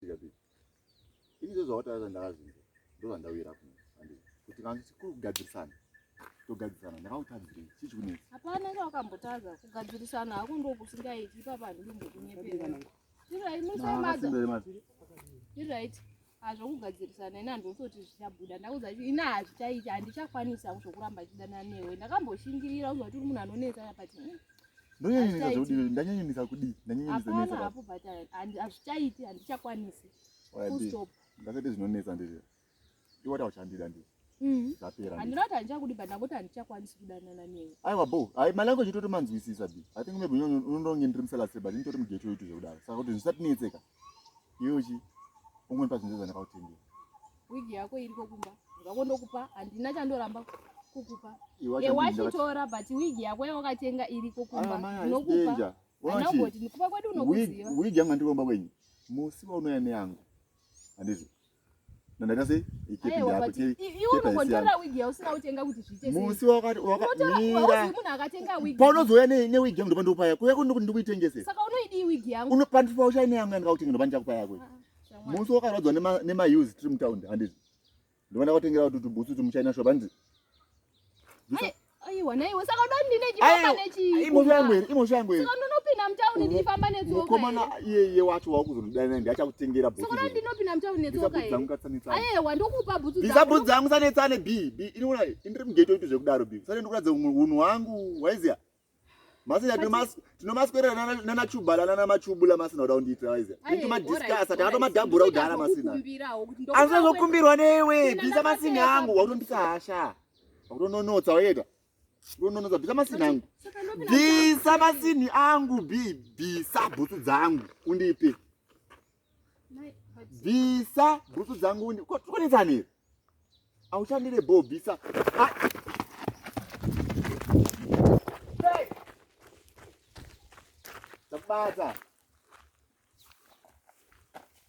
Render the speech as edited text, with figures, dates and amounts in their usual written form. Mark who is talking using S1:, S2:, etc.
S1: Tikati ini zvezvawataura ndakazvinzwa ndozvandawira kuno handiti kuti kana tikugadzirisana togadzirisana ndakakutadzirei chii chikunetsa?
S2: Hapana chawakambotadza kugadzirisana hako ndokusingaiti ipapa handindombokunyepera. Iright hazvokugadzirisana ini handosoti zvichabuda ndakuudza kuti ini hazvichaiti handichakwanisa zvokuramba chidanana newe ndakamboshingirira uziva kuti uri munhu anonetsa but
S1: Ndonyanyanisa zvekudii? Ndanyanyanisa kudii? Ndanyanyanisa
S2: netsa. Hapana hapo but hazvichaiti handichakwanisi.
S1: Full stop. Ndakaita zvinonetsa ndizvo. Iwe wati hauchandida ndizvo. Zvapera.
S2: Handina kuti handichakudi but ndangoti handichakwanisi kudanana newe.
S1: Aiwa bo. Hai my language itotomanzwisisa bi. I think maybe unononge ndiri musalasi but nditori mugeto yotu zvekudaro. Saka kuti zvisatinetseka. Iwe chi ungonipa zvinhu zvandakakutengera.
S2: Wig yako iriko kumba. Zvako ndokupa handina chandoramba kukupa. Wachitora but wig yako yawakatenga iriko kumba. Ndinokupa. Andangoti ndikupa kwedu unokuziva.
S1: Wig yangu andiri kumba kwenyu. Musi waunouya neyangu. Handizvo. Ndandaita sei?
S2: Iwe unongonditorera wig yausina kutenga kuti zviite
S1: sei? Musi wakati wakamira.
S2: Munhu akatenga wig.
S1: Paunozouya ne wig yangu ndopandokupa yako. Yako ndikuitengese.
S2: Saka unoidii wig yangu?
S1: Unopandipa uchai neyangu yandikakutenga ndopandichakupa yako. Musi wakarwadzwa nemaheels tiri mutaundi handizvo. Ndova ndakatengera kuti tubhutsu tumuchina shop handizvo.
S2: Aiwa naiwe saka uda ndine chifamba nechii?
S1: Imhosva yangu here? Imhosva yangu here?
S2: Saka ndinopinda mutauni ndichifamba netsoka.
S1: Mukomana iyeye wacho wakuzondidana ndiye achakutengera
S2: bhutsu. Saka ndinopinda mutauni netsoka here? Aiwa ndokupa bhutsu
S1: dzangu. Bvisa bhutsu dzangu sanetsane B. B inoona indiri mugeto itu zvekudaro B. Saka ndikuratidza hunhu hwangu waiziya. Masina tinomaswerera nana chubala nana machubula masina kuda kundiitira waiziya. Tinomadiscussa takatomadhabhura kudhara masina. Asi newe bvisa masini angu wakutondisa hasha. Wakutononotsa waita. Unononotsa bvisa masini angu. Bvisa masini angu B bvisa bhutsu dzangu undipe. Bvisa bhutsu dzangu undi. Konetsani here? Auchandire bho bvisa. Takubata.